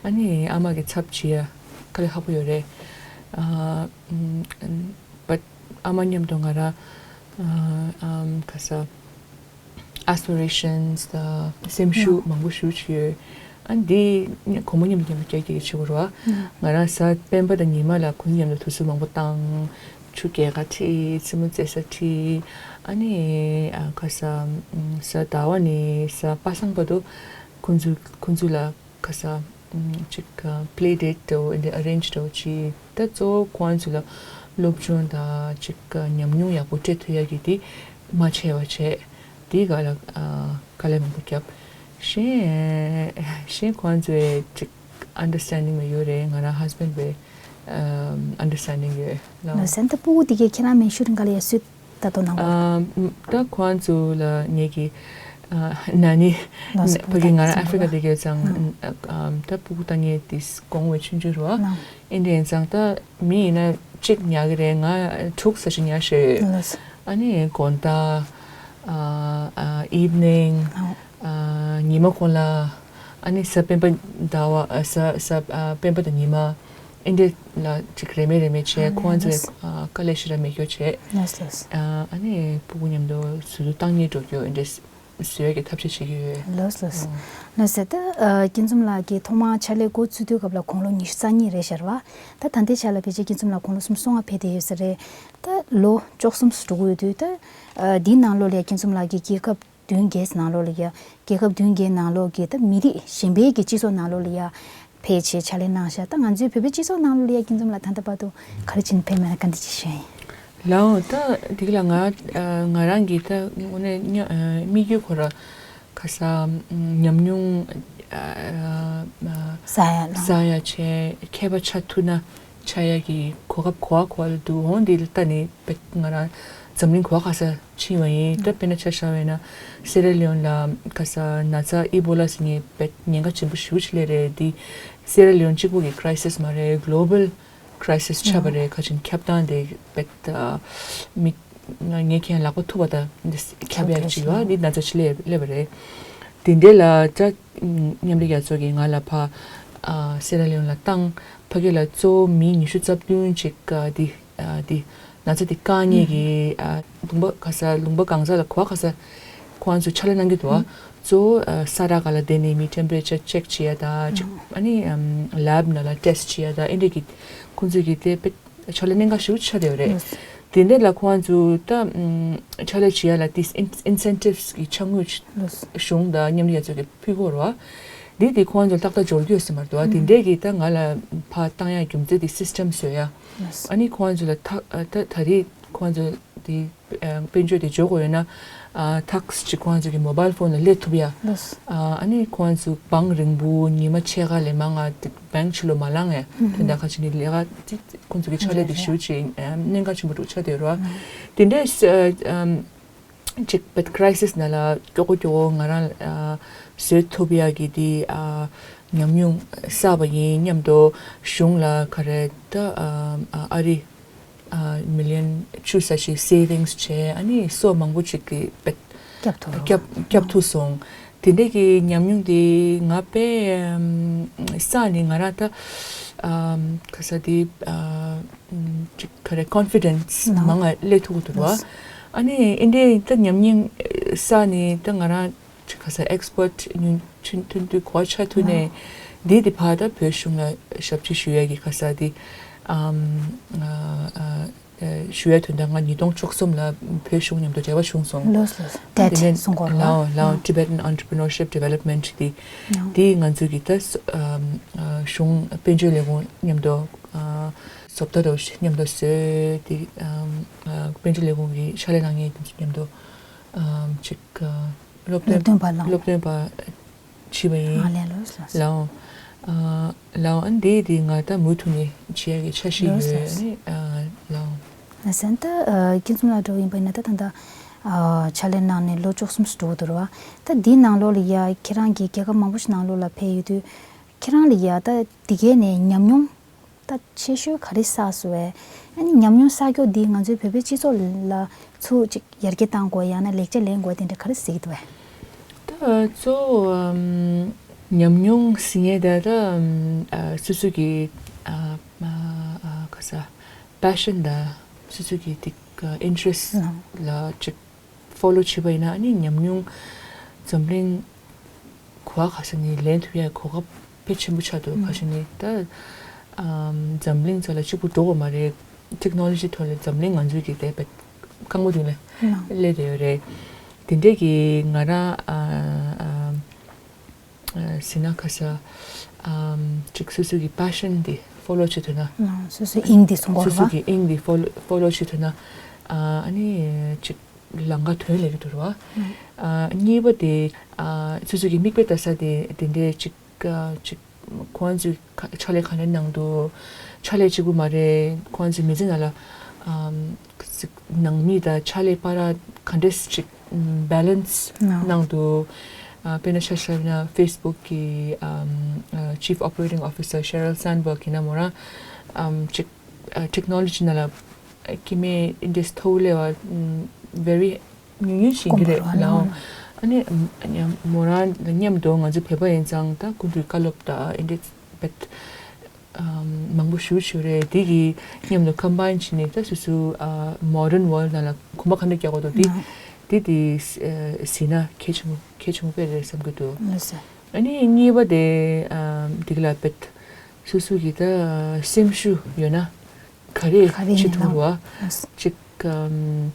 ཨ་ནི་ཨ་མ་གི་ཚབ་བྱེད་ཡ་དཀའ་ལས་ཁག་པོ་ཡོད་རེད། ཨ་ཨམ་but ཨ་མ་མཉམ་དུ་ང་རང་ཨ་ཨམ་ག་ས་aspirations དང་སེམས་ཤུགས་མང་པོ་ཞེ་པོ་ཅིག་ཡོད། ཨ་འདི་སྒོར་མོ་མཉམ་དུ་མཉམ་དུ་རྒྱག་རྒྱག་གི་བྱེད་དགོས་རེད་བ། ང་རང་གཟའ་སྤེན་པ་དང་ཉི་མ་ལ་ཁོང་མཉམ་དུ་དུས་ཚོད་མང་པོ་བཏང་། ཆུ་རྐྱལ་ཁ་ཁྲིད། རྩེད་མོ་རྩེ་ས་ཁྲིད། ཨ་ནི་ཨ་ག་ས་ཨམ་གཟའ་ཟླ་བ་ནས་གཟའ་པ་སངས་བར་དུ་ཁོང་ཚོ་ཁོང་ཚོ་ལ་ག་ས་ཨམ་ཅིག་ཨ་play date འདྲ་བོ་འདི་arrange འདྲ་བོ་ཅིག་ད་གཙོ་བོ་ཁོང་ཚོ་ལ་སློབ་སྦྱོང་དང་ཅིག་ཨ་ཉམས་མྱོང་ཡག་པོ་སྤྲད་ཐུབ་ཡ་གི་འདི་མ་བྱས་པ་བྱས། དེའི་སྒང་ལ་ཨ་དཀའ་ལས་མང་པོ་བརྒྱབ། གཞན་གཞན་ཁོང་ཚོའི་ཅིག་understanding མ་ཡོད་རེད། ང་རང་husband པའི་ཨམ་understanding ཡོད་ལ། ལགས་སོ། ད་སྤུ་གུ་དེ་གའི་ཁྱེད་རང་མིང་ཤུ་རིང་ག་ལ་ཡ་སུས་ད་དོ་གནང་བ། ཨམ་ད་ཁོང་ཚོ་ལ་ངེད་ཀྱི་ཨ་ན་ནི་ལགས་སོ། ཕ་གི་ང་རང་ཨ་ཧྥི་རི་ཀ་དེ་གའི་ཙང་ཨམ་ད་སྤུ་གུ་ལྟ་མཁན་དེ་དགོངས་པའི་ཆུང་ཆུང་རེད་བ། ཨིན་དེ་ཡིན་ཙང་ད་མི་ཡིན་ན་གཅིག་ཉར་གི་རེད། ང་དྲུག་ཙམ་ཞིག་ཉར་ཤེས་ཡོད། ལགས་སོ། ཨ་ནི་དགོང་དག་ཨ་ཨ་evening ཨ་ཉི་མ་གུང་ལ། ཨ་ནི་གཟའ་སྤེན་པ་ཟླ་བ་ཨ་གཟའ་གཟའ་ཨ་སྤེན་པ་དང་ཉི་མ་ཨིན་དེ་ལ་ཅིག་རེས་མོས་རེས་མོས་བྱས། ཨ་ཁོང་ཚོས་ལགས་སོ། ཨ་དཀའ་ལས་ཞེ་དྲག་མེད་རྒྱུ་བྱས། ལགས་སོ། ལགས་སོ། ཨ་ཨ་ནི་སྤུ་གུ་མཉམ་དུ་ཟུར་དུ་བཏང་སྙིང་འདོད་རྒྱུ་ཨིན་དེ། བཟོ་ཡག་གི་ཐབས་ཤེས་བྱེད་ཀྱི་ཡོད། ལགས་སོ། ལགས་སོ། ད་ཨ་སྐྱིད་འཛོམས་ལགས་ཀྱིས་ཐོག་མར་ཕྱག་ལས་འགོ་བཙུགས་དུས་སྐབས་ལ་དགུང་ལོ་ཉི་ཤུ་རྩ་གཉིས་རེད་ཤག་རེད་བ། ད་ད་ལྟའི་ཆ་ལ་ཕལ་ཆེར་སྐྱིད་འཛོམས་ལགས་དགུང་ལོ་སུམ་ཅུ་སོ་ལྔ་ཕེབས་བསྡད་ཡོད་ས་རེད། ད་ལོ་བཅུ་གསུམ་འགྲོ་གི་ཡོད་དུས། ད་ཨ་འདིའི་ནང་ལོགས་ལ་ཡ་སྐྱིད་འཛོམས་ལགས་ཀྱིས་རྒྱལ་ཁབ་བདུན་བརྒྱད་ནང་ལོགས་ལ་ཡ་རྒྱལ་ཁབ་བདུན་བརྒྱད་ནང་ལོགས་ཀྱི་ད་མི་རིགས་གཞན་པའི་གི་སྤྱི་ཚོགས་ནང་ལོགས་ལ་ཡ་ཕལ་ཆེར་ཕྱག་ལས་གནང་ཤག་ད་ང་ཚོའི་བོད་པའི་སྤྱི་ཚོགས་ནང་ལོགས་ལ་ཡ་སྐྱིད་འཛོམས་ལགས་ད་ལྟ་བར་དུ་ག་རེ་བྱས་ནས་ཕེབས་མེད་ན་བཀའ་འདྲི་ཅིག་ཞུ་ཡ་ཡིན། ལའོ། ད་འདི་ལ་ང་ང་རང་གི་ད་དངོས་གནས་སྙ་ཨ་དམིགས་ཡུལ་ཁོ་ར་ཁ་ས་ཉམས་མྱོང་ཨ་ཨ་བསགས་ཡ་ལ་བསགས་ཡ་བྱས་མཁས་པ་ཆགས་ཐུབ་ན་ཆགས་ཡ་གི་གོ་སྐབས་གོ་བ་གོ་བ་ལ་འདུག་འོང་འདི་ལ་ལྟ་ནས་ང་རང་འཛམ་གླིང་གོ་བ་ག་ས་ཕྱིན་པ་ཡིན། ད་དཔེར་ན་ཆ་བཞག་པ་ཡིན་ན་སེ་ར་ལི་ཡོན་ལ་ཁ་ས་ན་ཚ་ཨི་བོ་ལ་ཟེར་མཁན་དཔེ་ཉེན་ཁ་ཆེན་པོ་ཞེ་པོ་ཅིག་སླེབས་རེད། འདི་སེ་ར་ལི་ཡོན་གཅིག་པུ་གི་crisis མ་རེད། global crisis ཆགས་པ་རེད། ཁ་ཅིག་ཁྱབ་སྟངས་དེ་དཔེ་ཨ་མི་ངས་ཁྱེད་ལག་པ་ཐུག་པ་དང་འདི་ཁྱབ་ཡག་ཅིག་ཡོད། འདི་ན་ཚ་ཅིག་སླེབས་སླེབས་པ་རེད། དེ་འདྲའི་ལ་ད་མཉམ་འབྲེལ་རྒྱལ་ཚོགས་ཀྱིས་ང་ལ་ཕ་ཨ་སེ་ར་ལི་ཡོན་ལ་བཏང་། ཕ་གི་ལ་གཙོ་བོ་མི་ཉི་ཤུ་རྩ་བདུན་ཅིག་ཨ་འདི་ཨ་འདི་ན་ཚ་འདི་བཀག་ཉེས་ཀྱི་ཨ་ལུང་པ་ག་ས་ལུང་པ་གང་ས་ལ་གོ་བ་ག་ས་ཁོང་ཚོས་ཕྱག་ལས་གནང་གི་འདུག་བ། གཙོ་བོ་ཨ་ས་ར་ག་ལ་བསྡད་ནས་མི་temperature check བྱེད་ཡ་ད་ཅིག་ཨ་ནི་ཨམ་lab ནང་ལ་test བྱེད་ཡ་ད་ཨེ་འདྲས་ཀྱི་ཁོང་ཚོས་ཀྱི་དེ་དཔེ་ཕྱག་ལས་གནད་འགག་ཞེ་པོ་ཆགས་བསྡད་ཡོད་རེད། དེ་འདྲས་ལ་ཁོང་ཚོས་ད་ཨམ་ཕྱག་ལས་བྱེད་ཡ་ལ་དེ་incentives གི་ཆ་དངུལ་གཞུང་དང་མཉམ་འབྲེལ་རྒྱལ་ཚོགས་ཀྱིས་ཕུལ་གྱི་ཡོད་རེད་བ། འདི་དེ་ཁོང་ཚོ་ཏག་ཏག་འབྱོར་གྱི་ཡོད་ས་མ་རེད་དོ། དེ་འདྲས་ཀྱི་ད་ང་ལ་ཕར་བཏང་ཡ་རྒྱུ་མཚན་དེ་system བཟོ་ཡ། ཨ་ནི་ཁོང་ཚོ་ལ་ད་ད་ད་རེས་ཁོང་ཚོ་དེ་དཔལ་འབྱོར་དེ་འབྱོར་དགོས་ཡོད་ན་tax ཅིག་ཁོང་ཚོ་གི་mobile phone ལ་སླེབས་ཐུབ་ཡ། ཨ་ནི་ཁོང་ཚོ་བང་རིང་པོ་ཉི་མ་ཕྱེད་ཀ་ལས་མང་ང་bank ཕྱི་ལོགས་མ་ལངས་ཡ། དེ་འདྲ་ཁ་ཅིག་ནི་ལས་ཀ་ཁོང་ཚོ་གི་ཕྱག་ལས་དེ་ཞེ་པོ་ཅིག་གནད་འགག་ཆེན་པོ་འདྲ་ཆགས་བསྡད་ཡོད་རེད་བ། དེ་འདྲས་ཅིག་but crisis ནང་ལ་མགྱོགས་པོ་མགྱོགས་པོ་ང་རང་ཨ་བཟོད་ཐུབ་ཡག་གི་དེ་ཨ་ཉམས་མྱོང་བསགས་པ་ཡིན་སྙམ་དུ་གཞུང་ལ་ག་རེ་ད་ཨ་ཨ་རི་ཨ་million བཅུ་ཙམ་ཞིག་savings བྱས། ཨ་ནི་སོ་མང་པོ་ཅིག་གི་but བསྐྱབ་ཐུབ་རེད་བ། བསྐྱབ་བསྐྱབ་ཐུབ་སོང་། དེ་འདྲས་ཀྱི་ཉམས་མྱོང་དེ་ང་དཔེ་ཨམ་བསགས་ནས་ང་རང་ད་ཨམ་ག་ས་དེ་ཨ་ཅིག་ག་རེ་confidence མང་ང་སླེབས་ཐུབ་ཀྱི་འདུག་བ། ཨ་ནི་ཨིན་དེ་ད་ཉམས་མྱོང་བསགས་ནས་ད་ང་རང་ཅིག་ག་ས་expert ཉུང་ཐུན་ཐུན་དུ་གོ་ཆ་ཐུབ་ནས་འདི་དེ་ཕར་ད་བོད་གཞུང་ལ་ཞབས་ཕྱི་ཞུ་ཡ་གི་ག་ས་དེ་ཨམ་ཨ་ཨ་ཞུ་ཡ་དོན་དག་ང་ཉིས་སྟོང་བཅུ་གསུམ་ལ་བོད་གཞུང་མཉམ་དུ་འབྲེལ་བ་བྱུང་སོང་། ལོས་ལོས། དེ་ནས་ལའོ་ལའོ་Tibetan Entrepreneurship Development དེ་དེ་ང་ཚོ་གི་ད་གཞུང་དཔལ་འབྱོར་ལས་ཁུངས་མཉམ་དུ་བཟོ་ལྟ་རུ་མཉམ་དུ་བཟོས་དེ་དཔལ་འབྱོར་ལས་ཁུངས་ཀྱི་ཕྱག་ལས་གནང་མཁན་དེ་ཚོ་མཉམ་དུ་ཅིག་སློབ་སྟོན་སློབ་སྟོན་པ་ལ་སློབ་སྟོན་པ་བྱས་པ་ཡིན། ཨ་ལས་ལོས་ལོས། ལའོ། ཨ་ལའོ། ཨ་འདི་འདི་ང་ད་མུ་མཐུད་ནས་བྱེད་ཡ་གི་འཆར་གཞི་ཡོད། ལགས་སོ། ཨ་ནི་ཨ་ལའོ། ལགས་སོ། ད་ཨ་ཁྱེད་ཚོ་ལ་འགྲོ་ཡིན་པ་ཡིན་ན་ད་ད་ད་ཨ་ཕྱག་ལས་གནང་ནས་ལོ་བཅུ་གསུམ་འགྲོ་གི་འདུག་ར་བ། ད་འདིའི་ནང་ལོགས་ལ་ཡ་ཁྱེད་རང་གིས་རྒྱལ་ཁབ་མང་པོ་ཞིག་ནང་ལོགས་ལ་ཕེབས་ཡོད་དུས་ཁྱེད་རང་ལ་ཡ་ད་འདི་གའི་ནས་ཉམས་མྱོང་ད་ཆེ་ཤོས་ག་རེ་བསགས་སོང་བས། ཨ་ནི་ཉམས་མྱོང་བསགས་རྒྱུ་འདིས་ང་ཚོའི་བོད་པའི་སྤྱི་ཚོགས་ལ་ཚུར་ཅིག་ཡར་རྒྱས་གཏང་དགོས་ཡང་ན་ལེགས་ཆ་ལེན་དགོས་དེ་འདྲ་ག་རེ་གཟིགས་འདུག་བས། ད་གཙོ་བོ་ཨམ་ཉམས་མྱོང་ཟེར་མཁན་དེ་ད་ཨམ་ཨ་སོ་སོ་གི་ཨ་ཨ་ཨ་ག་ས་པེ་ཤན་དང་སོ་སོ་གི་དེ་ཨ་ཨིན་ཊི་རེ་སི་ལ་ཅིག་ཕོ་ལོ་བྱེད་པ་ཡིན་ན་ཨ་ནི་ཉམས་མྱོང་འཛམ་གླིང་ག་བ་ག་ས་ནས་ལེན་ཐུབ་ཡ་གོ་སྐབས་དཔེ་ཆེན་པོ་ཆགས་འདུག་ཁ་ཤས་ནི་ད་ཨམ་འཛམ་གླིང་ཚོ་ལ་གཅིག་པུ་འགྲོ་དགོས་མ་རེད། ཊེག་ནོ་ལོ་ཇི་ཐོག་ལ་འཛམ་གླིང་ང་ཚོའི་གི་དེ་བས་རྐང་པ་མདུན་ལ་ལགས། སླེབས་བསྡད་ཡོད་རེད། དེ་འདྲས་ཀྱི་ང་རང་ཨ་ཨ་ཨ་ཟེར་ན་ཁ་ས་ཨམ་ཅིག་སོ་སོ་གི་པེ་ཤན་དེ་ཕོ་ལོ་བྱེད་ཐུབ་ན། ལགས། སོ་སོའི་དབྱིངས་དེ་སྲུང་དགོས་སོ་སོ་རེད་བ། གི་དབྱིངས་དེ་ཕོ་ལོ་ཕོ་ལོ་བྱེད་ཐུབ་ན་ཨ་ཨ་ནི་ཅིག་ལམ་ཁ་ཐོན་ལེ་གི་འདུག་རེད་བ། ཨ་གཉིས་པ་དེ་ཨ་སོ་སོ་གི་མིག་དཔེ་ལྟ་ས་དེ་དེ་འདྲས་ཅིག་ཨ་ཅིག་ཁོང་ཚོས་ཁ་ཕྱག་ལས་ག་འདྲ་གནང་འདུག་ཕྱག་ལས་གཅིག་པུ་མ་རེད། ཁོང་ཚོའི་མི་ཚེ་ནང་ལ་ཨམ་ནང་མི་དང་ཕྱག་ལས་བར་ག་འདྲས་ཅིག་བེ་ལན་སི་ལགས། གནང་འདུག་ཨ་དཔེར་ན་ཆ་བཞག་ན་ཕེ་སི་བུག་གི་ཨམ་ཨ་ཅིཕ་ཨོ་པ་རེ་ཊིང་ཨོ་ཕི་སར་ཤེ་རིལ་སན་བར་གི་ན་མོ་རང་ཨམ་ཅིག་ཨ་ཊེག་ནོ་ལོ་ཇི་ནང་ལ་སྐྱེ་དམན་ཨིན་ཌས་ཐོག་ལས་བ་ཨམ་བེ་རི་ཉུང་ཉུང་ཞིག་གི་རེད་དཀོན་པོ་རེད་ལའོ། ཨ་ནི་ཨམ་མོ་རང་མཉམ་དུ་ང་ཚོ་བོད་པ་ཡིན་ཙང་ད་ཀུན་ཏུ་བཀའ་སློབ་དང་ཨིན་ཌས་བེད་ཨམ་མང་པོ་ཞུ་ཞུ་རེད། དེ་གི་མཉམ་དུ་ཀམ་བཱའིན་བྱས་ནས་ད་སོ་སོ་ཨ་མོ་ཌན་ཝོལཌ་ནང་ལ་གོམ་པ་ག་འདྲ་རྒྱག་དགོས་འདུག་དེ་ལགས། དེ་དེ་ཨ་ཟིན་ན་གལ་ཆེན་པོ་གལ་ཆེན་པོ་དཔེ་རེད་བསམ་གྱི་འདུག་ལགས་སོ། ཨ་ནི་གཉིས་པ་དེ་ཨམ་འདི་ག་ལ་བེད་སོ་སོ་གི་ད་སེམས་ཤུགས་ཡོད་ན་ག་རེ་ག་རེ་བྱེད་ཡིན་ཐུབ་ནའང་རེད་བ། ལགས་སོ། ཅིག་ཨམ་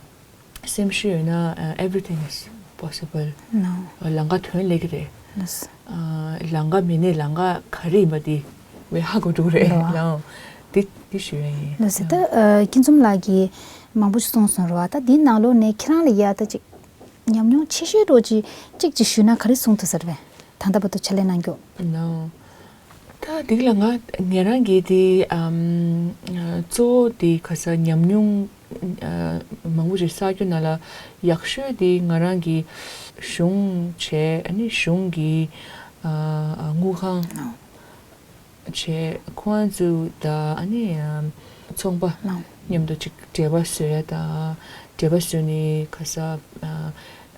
སེམས་ཤུགས་ཡོད་ན་ཨ་everything is possible. ལགས། ཨ་ལམ་ཁ་ཐོན་ལེ་གི་རེད། ལགས། ཨ་ལམ་ཁ་མེད་ནའི་ལམ་ཁ་ག་རེ་ཡིན་པ་དེ་ངས་ཧ་གོ་འགྲོ་གི་རེད་ལགས། ལའོ། དེ་དེ་ཞུ་ཡ་ཡིན། ལགས་སོ། ད་ཨ་ཁྱེད་ཚོ་ལགས་ཀྱིས་མང་པོ་ཞིག་གསུངས་སོང་རེད་བ། ད་འདིའི་ནང་ལོགས་ནས་ཁྱེད་རང་ལ་ཡ་ད་ཅིག་ཉམས་མྱོང་ཆེ་ཤོས་འདྲ་ཅིག་གཅིག་ཅིག་ཞུས་ན་ག་རེ་གསུང་ཐུབ་ས་རེད་པས། ད་ལྟ་བར་དུ་ཕྱག་ལས་གནང་རྒྱུ། ལའོ། ད་འདི་ལ་ང་ངེད་རང་གི་དེ་ཨམ་གཙོ་བོ་དེ་ག་ས་ཉམས་མྱོང་ཨ་མང་པོ་ཞིག་བསགས་རྒྱུ་ནང་ལ་ཡག་ཤོས་དེ་ང་རང་གི་གཞུང་བྱས། ཨ་ནི་གཞུང་གི་ཨ་དངུལ་ཁང་བྱས། ཁོང་ཚོ་དང་ཨ་ནི་ཨམ་ཚོང་པ་ལགས། མཉམ་དུ་ཅིག་འབྲེལ་བ་བཟོ་ཡ་དང་། འབྲེལ་བ་བཟོས་ནས་ག་ས་ཨ་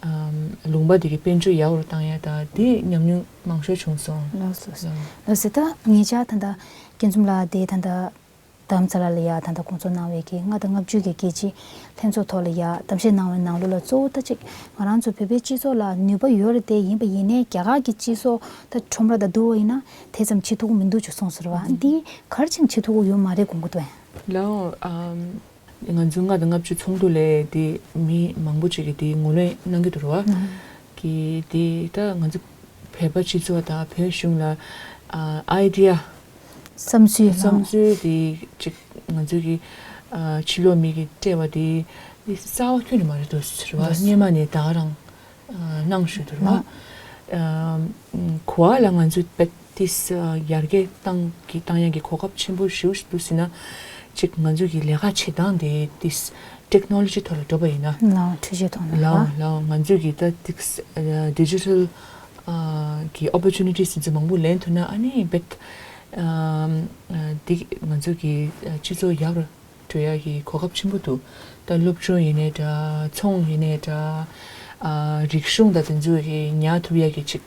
ཨམ་ལུང་པ་དེ་གི་དཔལ་འབྱོར་ཡག་རུ་བཏང་ཡ་དང་དེ་ཉམས་མྱོང་མང་ཤོས་བྱུང་སོང་། ལགས་སོ། ལགས། ལགས་སོ། ད་ཉེ་ཆར་ད་ལྟ་སྐྱིད་འཛོམས་ལགས་དེ་ད་ལྟ་རྡ་རམ་ས་ལ་ལ་ཡ་ད་ལྟ་སྐོང་ཚོགས་གནང་བའི་གི་ལྔ་དང་ལྔ་བཅུ་གི་རྒྱལ་སྤྱིའི་ལྷན་ཚོགས་ཐོག་ལ་ཡ་གཏམ་བཤད་གནང་བའི་ནང་ལོགས་ལ་གཙོ་བོ་ད་ཅིག་ང་རང་ཚོ་བོད་པའི་སྤྱི་ཚོགས་ལ་ནུས་པ་ཡོད་རེད་དེ། ཡིན་པ་ཡིན་ནའི་རྒྱ་གར་གྱི་སྤྱི་ཚོགས་ད་ཁྲོམ་ར་དང་བསྡུར་བ་ཡིན་ན་དེ་ཙམ་བྱེད་ཐུབ་ཀྱི་མི་འདུག་ཅེས་གསུངས་སོང་རེད་བ། འདི་ག་རེ་བྱས་ནས་བྱེད་ཐུབ་ཀྱི་ཡོད་མ་རེད་དགོངས་ཀྱི་འདུག་ཨེ། ལའོ། ཨམ་ང་ཚོ་ལྔ་དང་ལྔ་བཅུ་ཚོགས་འདུ་ལས་དེ་མི་མང་པོ་ཅིག་གིས་དེ་ངོས་ལེན་གནང་གི་འདུག་རེད་བ། གི་དེ་ད་ང་ཚོ་བོད་པ་སྤྱི་ཚོགས་དང་བོད་གཞུང་ལ་ཨ་ཨའི་ཌི་ཡ་བསམ་ཚུལ་བསམ་ཚུལ་དེ་ཅིག་ང་ཚོ་གི་ཨ་ཕྱི་ལོགས་མི་གིས་སྤྲད་པ་དེ་དེ་རྩ་བ་ཁྱོན་ནས་མ་རེད་འདུག་ཟེར་བ། སྔོན་མ་ནས་ད་ག་རང་ཨ་གནང་བཞིན་འདུག་རེད་བ། ཨ་གོ་བ་ལ་ང་ཚོ་བེད་ཏིས་ཡར་རྒྱས་བཏང་གི་བཏང་ཡག་གི་གོ་སྐབས་ཆེན་པོ་ཞིག་འདུག་ཟེར་ན། ཅིག་ང་ཚོ་གི་ལས་ཀ་བྱེད་སྟངས་དེ་ཏིས་ཊེག་ནོ་ལོ་ཇི་ཐོག་ལ་འགྲོ་བ་ཡིན་ན། ལའོ། འཕྲུལ་ཆས་ཐོག་ནས་ལའོ་ལའོ། ང་ཚོ་གི་ད་ཏིས་ཌི་ཇི་ཊལ་གི་ཨོ་པོར་ཅུ་ནི་ཊིས་དེ་ཚོ་མང་པོ་ལེན་ཐུབ་ན་ཨ་ནི་བེད་ཨ་འདི་ང་ཚོ་གི་སྤྱི་ཚོགས་ཡག་རུ་འགྲོ་ཡག་གི་གོ་སྐབས་ཆེན་པོ་འདུག་ད་སློབ་སྦྱོང་ཡིན་ནའི་འདྲ། ཚོང་ཡིན་ནའི་འདྲ། ཨ་རིག་གཞུང་དང་དེ་ཚོ་གི་ཉར་ཐུབ་ཡག་གི་ཅིག་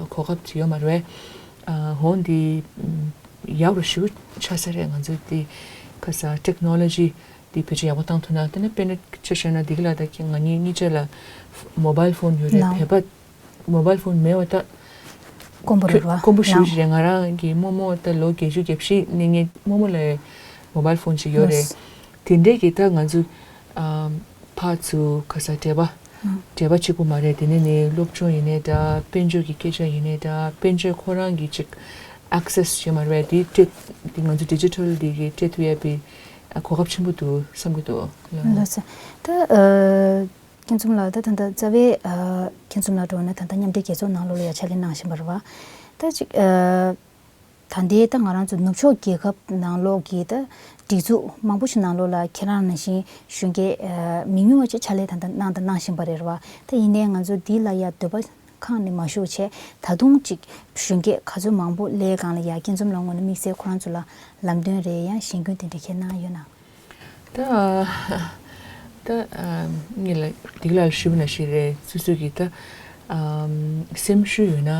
གོ་སྐབས་ཅིག་ཡོད་མ་རེད་པས། ཨ་འོ་འདི་ཡག་རུ་ཞེ་པོ་ཆགས་ས་རེད། ང་ཚོ་འདི་ག་ས་ཊེག་ནོ་ལོ་ཇི་འདི་བེད་སྤྱོད་ཡག་པོ་བཏང་ཐུབ་ན། དེ་ནས་དཔེར་ན་ཆ་བཞག་ན་འདི་ག་ལ་ད་ང་གཉིས་གཉིས་ཆ་ལ་མོ་བྷལ་ཕོན་ཡོད་རེད། ལའོ། བོད་པ་མོ་བྷལ་ཕོན་མེད་པ་ད་དཀོན་པོ་རེད་བ། དཀོན་པོ་ཞེ་པོ་ཅིག་རེད། ང་རང་གི་རྨོ་མོ་ད་ལོ་བརྒྱད་ཅུ་གྱ་བཞི་ནས་ངའི་རྨོ་མོ་ལ་མོ་བྷལ་ཕོན་ཅིག་ཡོད་རེད། ལགས། དེ་འདྲས་ཀྱི་ད་ང་ཚོ་ཨ་ཕར་ཚུར་ག་ས་འབྲེལ་བ་འབྲེལ་བ་གཅིག་པུ་མ་རེད། དེ་ནས་ནི་སློབ་སྦྱོང་ཡིན་ནའི་འདྲ། དཔལ་འབྱོར་གྱི་སྐད་ཆ་ཡིན་ནའི་འདྲ། དཔལ་འབྱོར་ཁོ་རང་གི་ཅིག་ཨེག་སེ་སི་བྱེད་མ་རེད་པས། དེ་སྤྲད་དེ་ང་ཚོ་ཌི་ཇི་ཊལ་འདི་གི་སྤྲད་ཐུབ་ཡ་པའི་གོ་སྐབས་ཆེན་པོ་འདུག་བསམ་གྱི་འདུག་ལགས་སོ། ད་ཨ་ཁྱེད་ཚོ་ལ་ད་ད་ལྟ་རྩ་བའི་ཨ་ཁྱེད་ཚོ་ལ་འགྲོ་ན་ད་ལྟ་མཉམ་འབྲེལ་རྒྱལ་ཚོགས་ནང་ལོགས་ལ་ཡ་ཕྱག་ལས་གནང་བཞིན་པ་རེད་བ། ད་ཅིག་ཨ་ ད་ལྟའི་ད་ང་རང་ཚོ་ནུབ་ཕྱོགས་རྒྱལ་ཁབ་ནང་ལོགས་ཀྱི་ད་སྒྲིག་འཛུགས་མང་པོ་ཞིག་ནང་ལོགས་ལ་ཁྱེད་རང་ནང་བཞིན་གཞོན་སྐྱེས་མི་ཉུང་བ་ཅིག་ཕྱག་ལས་ད་ལྟ་གནང་དང་གནང་བཞིན་པ་རེད་བ། ད་ཡིན་ནའི་ང་ཚོ་འདི་ལ་ཡ་འདོད་པ་ཁེངས་ནས་མ་བཞུགས་བྱས། ད་དུང་ཅིག་གཞོན་སྐྱེས་ག་ཚོད་མང་པོ་སླེབས་སྒང་ལ་ཡ་སྐྱིད་འཛོམས་ལགས་ངོས་ནས་དམིགས་བསལ་ཁོ་རང་ཚོ་ལ་ལམ་སྟོན་རེད་ཡང་གཞེན་སྐུལ་དེ་འདྲ་ཁྱེད་གནང་ཡོད་ན། ད་ད་ངེད་ལ་འདི་ལ་ཞུས་པ་ནང་བཞིན་རེད། སོ་སོ་གི་ད་སེམས་ཤུགས་ཡོད་ན་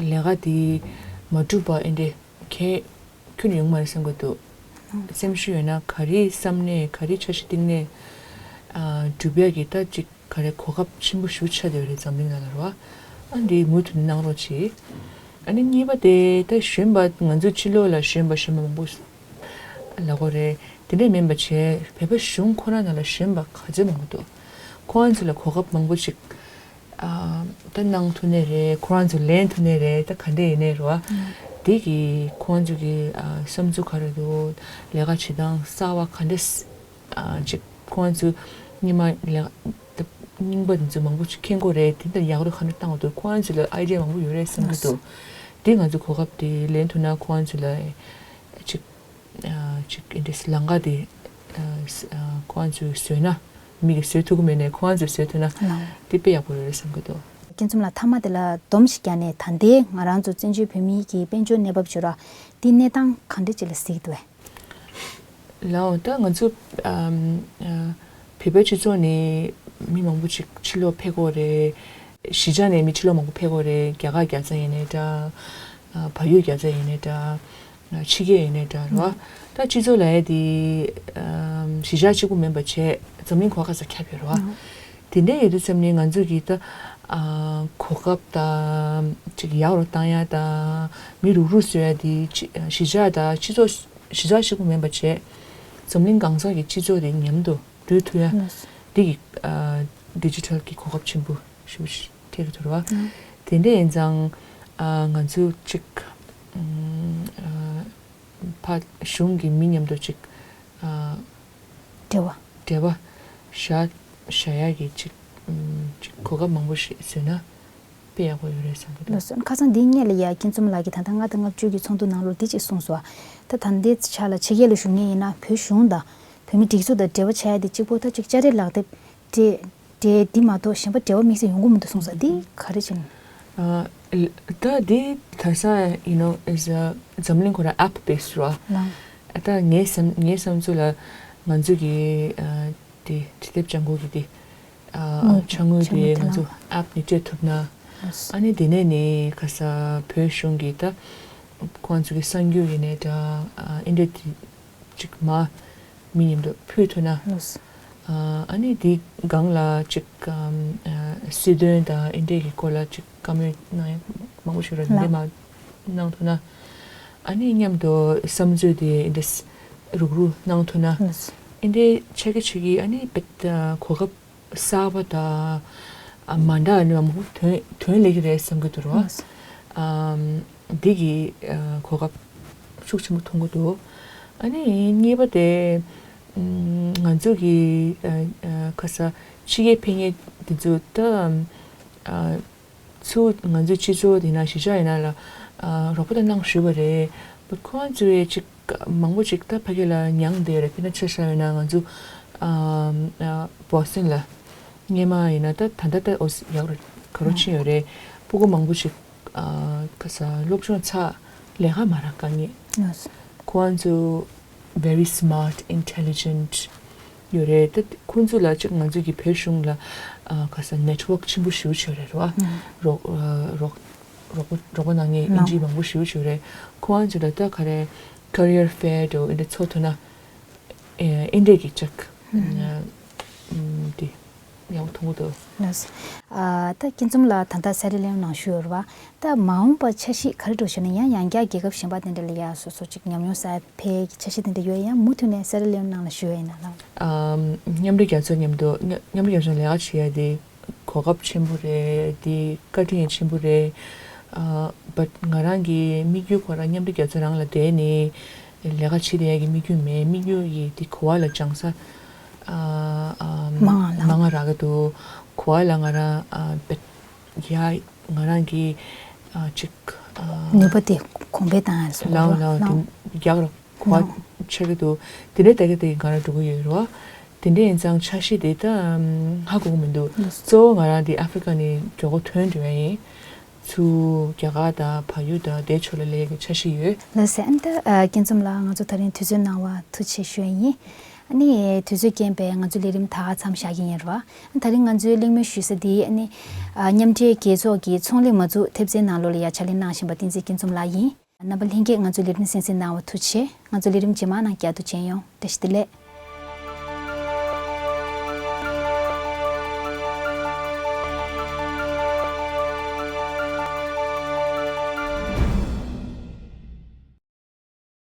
ལས་ཀ་འདི་མ་འགྲུབ་པ་ཨེ་འདྲ་གལ་ཁྱོན་ནས་ཡོང་མ་རེད་བསམ་གི་འདུག་སེམས་ཤུགས་ཡོད་ན་ག་རེ་བསམ་ནས་ག་རེ་འཆར་གཞི་བཏིང་ནས་འགྲུབ་ཡག་གི་ད་ཅིག་ག་རེ་གོ་སྐབས་ཆེན་པོ་ཞེ་པོ་ཆགས་བསྡད་ཡོད་རེད་འཛམ་གླིང་ནང་ལ་རེད་བ། ཨ་འདི་མུ་མཐུད་ནས་གནང་རོགས་གྱིས། ཨ་ནི་གཉིས་པ་དེ་ད་གཞོན་པ་ང་ཚོ་ཕྱི་ལོགས་ལ་གཞོན་པ་གཞོན་པ་མང་པོ་ལབ་དགོས་རེད། དེ་འདྲས་མིན་པ་བྱས་བོད་པ་གཞུང་ཁོ་རང་ནང་ལ་གཞོན་པ་ག་ཚོད་མང་པོ་འདུག་ཁོ་རང་ཚོ་ལ་གོ་སྐབས་མང་པོ་ཞིག་ཨ་ད་གནང་ཐུབ་ནའི་རེད། ཁོ་རང་ཚོ་ལེན་ཐུབ་ནའི་རེད། ད་ག་འདྲས་ཡིན་ནའི་རེད་བ། དེ་གི་ཁོ་རང་ཚོ་གི་ཨ་བསམ་ཚུལ་ག་རེ་འདུག་ལས་ཀ་བྱེད་སྟངས་གསར་བ་ག་འདྲས་ཨ་ཅིག་ཁོ་རང་ཚོ་སྔོན་མ་ལས་ཀ་རྙིང་པ་འདི་ཚོ་མང་པོ་ཅིག་མཁྱེན་གྱི་ཡོད་རེད། དེ་འདྲ་ཡག་རུ་ག་འདྲ་བཏང་དགོས་འདུག་ཁོ་རང་ཚོ་ལ་ཨའི་ཌི་ཡ་མང་པོ་ཡོད་རེད་བསམ་གྱི་འདུག་དེ་ང་ཚོ་གོ་སྐབས་དེ་ལེན་ཐུབ་ན་ཁོ་རང་ཚོ་ལ་ཅིག་ཨ་ཅིག་ཨེ་འདྲས་ལམ་ཁ་དེ་ཨ་ཁོ་རང་ཚོས་བཟོས་ན་མི་གིས་བཟོ་ཐུབ་ཀྱི་མེད་ནའི་ཁོ་རང་ཚོས་བཟོ་ཐུབ་ན་ལགས། དེ་དཔེ་ཡག་པོ་ཡོད་རེད་བསམ་གྱི་འདུག་སྐྱིད་འཛོམས་ལགས་མཐའ་མ་དེ་ལ་སྡོམ་ཞིག་བརྒྱབ་ནས་ད་ལྟའི་ང་རང་ཚོ་བཙན་བྱོལ་བོད་མིའི་གི་དཔལ་འབྱོར་གནས་བབ་བརྗོད་ར་དེ་གནས་སྟངས་ག་འདྲ་ཅིག་ལ་གཟིགས་འདུག་བས། ལགས་འོང་། ད་ང་ཚོ་ཨམ་ཨ་བོད་པའི་སྤྱི་ཚོགས་ནས་མི་མང་པོ་ཅིག་ཕྱི་ལོགས་ཕེབས་ཀྱི་ཡོད་རེད། གཞིས་ཆགས་ནས་མི་ཕྱི་ལོགས་མང་པོ་ཕེབས་ཀྱི་ཡོད་རེད། རྒྱ་གར་རྒྱལ་ས་ཡིན་ནའི་འདྲ། ཨ་བལ་ཡུལ་རྒྱལ་ས་ཡིན་ནའི་འདྲ། ཨ་ཕྱི་རྒྱལ་ཡིན་ནའི་འདྲ་རེད་བ། ད་སྤྱི་ཚོགས་ལབ་ཡ་དེ་ཨམ་གཞིས་ཆགས་གཅིག་པུ་མིན་པ་བྱས་འཛམ་གླིང་ག་བ་ག་ས་ཁྱབ་ཡོད་རེད་བ། དེ་འདྲ་ཡོད་དུས་ཙམ་ནས་ང་ཚོ་གི་ད་ཨ་གོ་སྐབས་དང་ཅིག་ཡག་རུ་བཏང་ཡ་དང་མི་རུག་རུག་བཟོ་ཡ་དེ་ཅི་གཞིས་ཆགས་དང་སྤྱི་ཚོགས་གཞིས་ཆགས་གཅིག་པུ་མིན་པ་བྱས་འཛམ་གླིང་གང་ས་གི་སྤྱི་ཚོགས་དེ་མཉམ་དུ་འགྲོ་ཐུབ་ཡ། ལགས། འདི་གི་ཨ་ཌི་ཇི་ཊལ་གི་གོ་སྐབས་ཆེན་པོ་ཞེ་པོ་ཅིག་འཕྲད་ཀྱི་འདུག་རེད་བ། དེ་འདྲ་ཡིན་ཙང་ཨ་ང་ཚོ་ཅིག་ཨ་ཕ་གཞུང་གི་མི་མཉམ་དུ་ཅིག་ཨ་འབྲེལ་བ། འབྲེལ་བ་བཞག་བཞག་ཡ་གི་ཅིག་ཨམ་ཅིག་གོ་སྐབས་མང་པོ་ཞིག་བཟོས་ན་དཔེ་ཡག་པོ་ཡོད་རེད་བསམ་གྱི་འདུག་ལགས་སོ། ཁ་སང་འདི་སྔོན་ལ་ཡ་སྐྱིད་འཛོམས་ལགས་ཀྱིས་ད་ལྟ་ལྔ་དང་ལྔ་བཅུ་གི་ཚོགས་འདུ་ནང་ལོགས་འདི་ཅིག་གསུངས་སོང་བ། ད་ད་ལྟའི་ཆ་ལ་ཕྱི་རྒྱལ་ལ་བཞུགས་མཁན་ཡིན་ན་བོད་གཞུང་དང་བོད་མི་སྒྲིག་འཛུགས་དང་འབྲེལ་བ་བྱ་ཡ་དེ་གཅིག་པོ་ད་ཅིག་ཅ་རེ་ལག་དེབ་སྤྲད་སྤྲད་འདི་མ་གཏོགས་གཞན་པ་འབྲེལ་བ་དམིགས་བསལ་ཡོང་གི་མི་འདུག་གསུངས་སོང་། འདི་ག་རེ་བྱས་ནས། ཨ་ད་འདི་ད་ས་you know is a འཛམ་གླིང་ཁོ་རང་ཨེབ་བེས་རེད་བ། ལགས། ད་ངའི་བསམ་ངའི་བསམ་ཚུལ་ལ་ང་ཚོ་གི་ཨ་དེ་ཅི་དེབ་ལྗང་ཁུ་གི་དེ་ཨ་དངུལ་ཕྱག་དངུལ་དེ་དངུལ་དེ་ང་ཚོ་ལགས། ཨེབ་ནས་སྤྲད་ཐུབ་ན། ལགས། ཨ་ནི་དེ་ནས་ནི་ཁ་ས་བོད་གཞུང་གི་ད་ཁོང་ཚོ་གི་གསར་འགྱུར་ཡིན་ནའི་འདྲ་ཨ་ཨེ་འདྲ་དེ་ཅིག་མ་མི་མཉམ་དུ་ཕུལ་ཐུབ་ན། ལགས། ཨ་ཨ་ནི་དེ་སྒང་ལ་ཅིག་ཨམ་ཨ་སྲིད་དོན་དང་ཨེ་འདྲས་ཀྱི་སྐོར་ལ་ཅིག་བཀའ་མོལ་གནང་ཡ་མང་པོ་ཞིག་ར་འདི་འདྲས་ལགས། མ་གནང་ཐུབ་ན། ཨ་ནི་མཉམ་དུ་བསམ་ཚུལ་དེ་ཨེ་འདྲས་རུག་རུག་གནང་ཐུབ་ན། ལགས། ཨེ་འདྲས་ཆགས་ཀྱི་ཆགས་ཀྱི་ཨ་ནི་བེད་གོ་སྐབས་གསར་པ་དང་ཨ་མ་འདྲ་ནི་མང་པོ་ཐོན་ཐོན་སླེབས་ཀྱི་རེད་བསམ་གྱི་འདུག་ར། ཨམ་འདི་གི་ཨ་གོ་སྐབས་ཤུགས་ཆེན་པོ་མཐོང་གི་འདུག་ཨ་ནི་གཉིས་པ་དེ་ཨམ་ང་ཚོ་གི་ཨ་ཨ་ཁ་ས་ཕྱི་རྒྱལ་ཕེབས་མཁན་འདི་ཚོ་ད་ཨ་ཚུར་ང་ཚོའི་སྤྱི་ཚོགས་དེ་ན་གཞིས་ཆགས་ཡིན་ན་ལ་ཨ་རོགས་པ་དང་གནང་ཞུས་པ་རེད། བུ་ཁོང་ཚོས་ཅིག་མང་པོ་ཅིག་ད་ཕ་གི་ལ་མྱངས་བསྡད་ཡོད་རེད། དཔེར་ན་ཆ་བཞག་ཡོད་ན་ང་ཚོ་ཨ་ཨ་བོ་སི་ཊོན་ལ་སྔོན་མ་ཡིན་ན་ད་ད་ལྟ་ད་ཨོ་སི་ཡག་རུ་ག་རུ་ཕྱིན་ཡོད་རེད། སྤུ་གུ་མང་པོ་ཅིག་ཨ་ག་ས་སློབ་སྦྱོང་ཚར་ལས་ཀ་མ་རག་དཀའ་ངལ། ཁོང་ཚོ་very smart, intelligent ཡོད་རེད། ད་ཁོང་ཚོ་ལ་ཅིག་ང་ཚོ་གི་བོད་གཞུང་ལ་ཨ་ག་ས་ནེཊ་ཝོག་ཆེན་པོ་ཞེ་པོ་ཅིག་ཡོད་རེད་རོ། རོགས་ཨ་རོགས་རོགས་པ་རོགས་པ་གནང་མཁན་ཨིན་ཇི་མང་པོ་ཞེ་པོ་ཅིག་ཡོད་རེད། ཁོང་ཚོ་ལ་ད་ག་རེ་ཁེ་རི་ཡར་ཕེར་འདྲ་བོ་འདི་འདྲ་ཚོགས་ཐུབ་ན་ཨེ་ཨེ་འདྲས་ཀྱི་ཅིག་ཨ་འདི་ཡག་པོ་མཐོང་གི་འདུག་ལགས། ཨ་ད་སྐྱིད་འཛོམས་ལགས་ད་ལྟ་སེ་ར་ལེ་ཨོན་ནང་བཞུགས་ཡོད་རེད་བ། ད་མ་འོངས་པ་འཆར་གཞི་ག་རེ་འདྲ་བོ་ཞིག་ཡོད་ན། ཡང་ཡང་བསྐྱར་རྒྱལ་ཁབ་གཞན་པ་དེ་འདྲ་ལ་ཡ་སོ་སོ་ཅིག་ཉམས་མྱོང་བསགས་ཕེབས་ཀྱི་འཆར་གཞི་དེ་འདྲ་ཡོད་ཡང་མུ་མཐུད་ནས་སེ་ར་ལེ་ཨོན་ནང་ལ་བཞུགས་ཡོད་ཡིན་ན་ལགས། ཨམ་མཉམ་འབྲེལ་རྒྱལ་ཚོགས་མཉམ་དུ་མཉམ་མཉམ་འབྲེལ་རྒྱལ་ཚོགས་ལས་ཀ་བྱེད་ཡ་དེ་གོ་སྐབས་ཆེན་པོ་རེད། དེ་བཀའ་དྲིན་ཡང་ཆེན་པོ་རེད། ཨ་བཊ་ང་རང་གི་དམིགས་ཡུལ་ཁོ་རང་མཉམ་འབྲེལ་རྒྱལ་ཚོགས་རང་ལ་བསྡད་ནས་ལས་ཀ་བྱེད་བསྡད་ཡ་གི་དམིགས་ཡུལ་མེད། དམིགས་ཡུལ་ཡི་དེ་གོ་བ་ལ་སྦྱང་ས་ཨ་ཨ་མང་ང་ལ་མང་ང་རག་གི་འདུག་གོ་བ་ལ་ང་རང་ཨ་བཊ་ཡ་ང་རང་གི་ཨ་ཅིག་ ནུས་པ་དེ་གོང་འཕེལ་བཏང་ཡ་སོགས་ལའོ་ལའོ་ལའོ་དེ་རྒྱག་རོགས་གོ་བ་ཆགས་ཀྱི་འདུག་དེ་འདྲའི་ལྟ་གི་དེ་ང་རང་འགྲོ་གི་ཡོད་རེད་བ། དེ་འདྲའི་ཡིན་ཙང་འཆར་གཞི་དེ་ད་ཧ་གོ་གི་མི་འདུག་གཙོ་བོ་ང་རང་དེ་ཨ་ཧྥེ་རི་ཀ་ནས་མགྱོགས་པོ་ཐོན་འགྲོ་ཡ་ཡིན། ཚུར་རྒྱ་གར་དང་བལ་ཡུལ་དང་དེའི་ཕྱོགས་ལ་སླེབས་ཡ་གི་འཆར་གཞི་ཡོད། ལགས་སེ། ཨ་ནི་ད་ཨ་སྐྱིད་འཛོམས་ལགས་ང་ཚོ་ད་རིང་དུས་ཚོད་གནང་བར་ཐུགས་རྗེ་ཆེ་ཞུ་ཡ་ཡིན། ཨ་ནི་དུས་ཚོད་རྐྱེན་པས་ང་ཚོའི་ལས་རིམ་ད་ག་མཚམས་བཞག་གི་ཡིན་རེད་བ། ད་རིང་ང་ཚོའི་གླེང་མོལ་ཞུ་ས་འདི་ཨ་ནི་ཨ་མཉམ་འབྲེལ་རྒྱལ་ཚོགས་ཀྱི་ཚོང་ལས་མ་འཛུགས་ཐེབས་རྩའི་ནང་ལོགས་ལ་ཡ་ཕྱག་ལས་གནང་བཞིན་པ་བསྟན་འཛིན་སྐྱིད་འཛོམས་ལགས་ཡིན། རྣམ་པ་ལྷན་རྒྱས་ང་ཚོའི་ལས་རིམ་གསན་གཟིགས་གནང་བར་ཐུགས་རྗེ་ཆེ། ང་ཚོའི་ལས་རིམ་རྗེས་མ་ནང་བསྐྱར་དུ་མཇལ་ཡོང་། བཀྲ་ཤིས་བདེ་ལེགས།